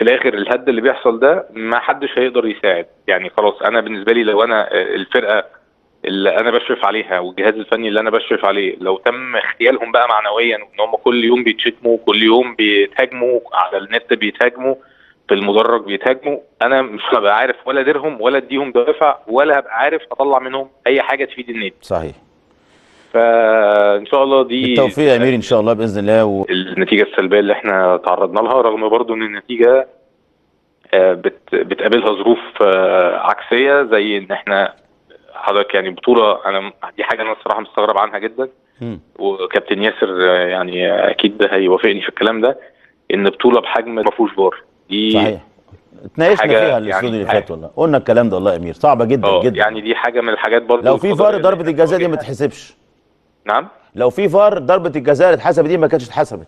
في الاخر الهد اللي بيحصل ده ما حدش هيقدر يساعد. يعني خلاص انا بالنسبة لي لو انا الفرقة اللي انا بشرف عليها والجهاز الفني اللي انا بشرف عليه لو تم اغتيالهم بقى معنويا، وان هم كل يوم بيتشتموا، كل يوم بيتهاجموا على النت، بيتهاجموا في المدرج، بيتهاجموا، انا مش هبقى عارف ولا اديرهم ولا اديهم دوافع ولا هبقى عارف اطلع منهم اي حاجة تفيد النادي. صحيح. فان شاء الله دي بالتوفيق يا امير ان شاء الله باذن الله. النتيجة السلبية اللي احنا تعرضنا لها، رغم برضو ان النتيجة بتقابلها ظروف عكسية، زي ان احنا حضرتك يعني بطوله، انا دي حاجة انا الصراحة مستغرب عنها جدا، وكابتن ياسر يعني اكيد هيوافقني في الكلام ده، ان بطوله بحجم ما فيهوش فار دي. صحيح، اتناقشنا فيها الاستوديو اللي فات والله، قلنا الكلام ده والله يا امير، صعبة جدا جدا يعني. دي حاجة من الحاجات برضو، لو في فار ضربه الجزاء دي ما تحسبش. نعم، لو في فار ضربه الجزاء اللي اتحسبت دي ما كانتش اتحسبت.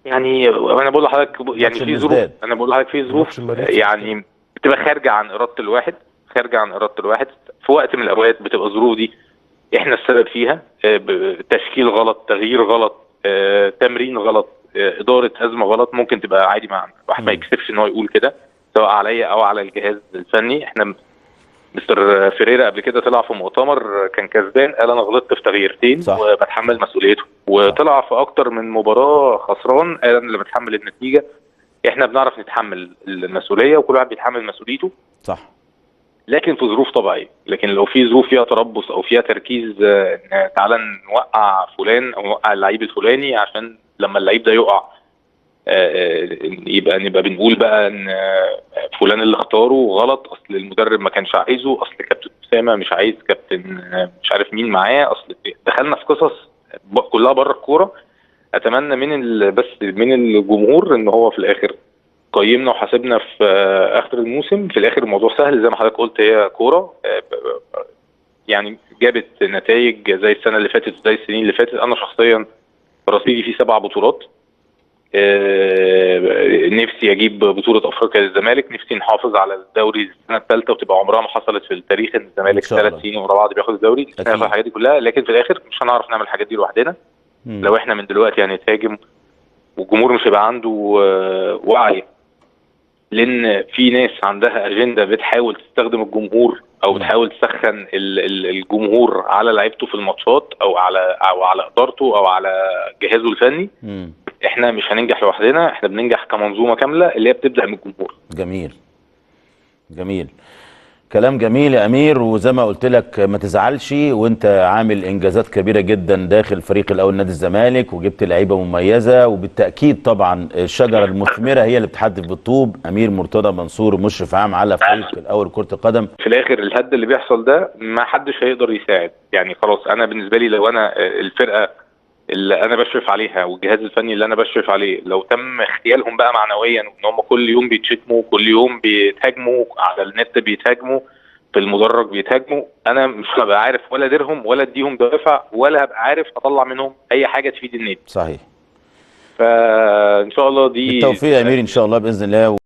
يعني انا بقول لحضرتك يعني في ظروف، انا بقول لحضرتك في ظروف يعني بتبقى خارجه عن اراده الواحد، خارجه عن اراده الواحد في وقت من الاوقات، بتبقى الظروف دي احنا السبب فيها، تشكيل غلط، تغيير غلط، تمرين غلط، ادارة ازمة غلط، ممكن تبقى عادي مع الواحد ما يكسفش ان هو يقول كده، سواء عليا او على الجهاز الفني. احنا مستر فيريرا قبل كده طلع في مؤتمر كان كسبان، قال انا غلطت في تغييرتين وبتحمل مسؤوليته، وطلع في اكتر من مباراة خسران قال انا اللي بتحمل النتيجة. احنا بنعرف نتحمل المسؤولية وكل واحد بيتحمل مسؤوليته. صح، لكن في ظروف طبيعية. لكن لو في ظروف فيها تربص او فيها تركيز تعالى نوقع فلان او نوقع اللعيب الفلاني عشان لما اللعيب ده يقع يبقى نبقى بنقول بقى ان فلان اللي اختاره غلط، اصل المدرب ما كانش عايزه، اصل كابتن اسامة مش عايز كابتن مش عارف مين معاه، اصل دخلنا في قصص كلها بره الكورة. اتمنى من بس من الجمهور ان هو في الاخر قيمنا وحاسبنا في اخر الموسم. في الاخر الموضوع سهل زي ما حضرتك قلت، هي كورة يعني جابت نتائج زي السنة اللي فاتت وزي السنين اللي فاتت. انا شخصيا رصيدي فيه 7 بطولات، نفسي اجيب بطوله افريقيا للزمالك، نفسي نحافظ على الدوري السنة الثالثة وتبقى عمرها ما حصلت في التاريخ ان الزمالك 3 سنين ورا بعض بياخد الدوري، نعمل الحاجات دي كلها. لكن في الاخر مش هنعرف نعمل الحاجات دي لوحدنا. لو احنا من دلوقتي هنتهاجم والجمهور مش هيبقى عنده وعي، لان في ناس عندها اجندة بتحاول تستخدم الجمهور او بتحاول تسخن الجمهور على لعيبته في الماتشات او على ادارته او على جهازه الفني. احنا مش هننجح لوحدنا، احنا بننجح كمنظومة كاملة اللي هي بتبدا من الجمهور. جميل جميل، كلام جميل يا امير. وزي ما قلت لك ما تزعلش، وانت عامل انجازات كبيرة جدا داخل فريق الاول نادي الزمالك، وجبت لعيبة مميزة، وبالتاكيد طبعا الشجرة المثمرة هي اللي بتحدف بالطوب. امير مرتضى منصور مشرف عام على فريق الاول كره القدم. في الاخر الهد اللي بيحصل ده ما حدش هيقدر يساعد. يعني خلاص انا بالنسبة لي لو انا الفرقة اللي انا بشرف عليها والجهاز الفني اللي انا بشرف عليه لو تم اغتيالهم بقى معنويا، وان هم كل يوم بيتشتموا، كل يوم بيتهاجموا على النت، بيتهاجموا في المدرج، بيتهاجموا، انا مش هبقى عارف ولا اديرهم ولا اديهم دوافع ولا هبقى عارف اطلع منهم اي حاجة تفيد النادي. صحيح. فان شاء الله دي بالتوفيق يا امير ان شاء الله باذن الله.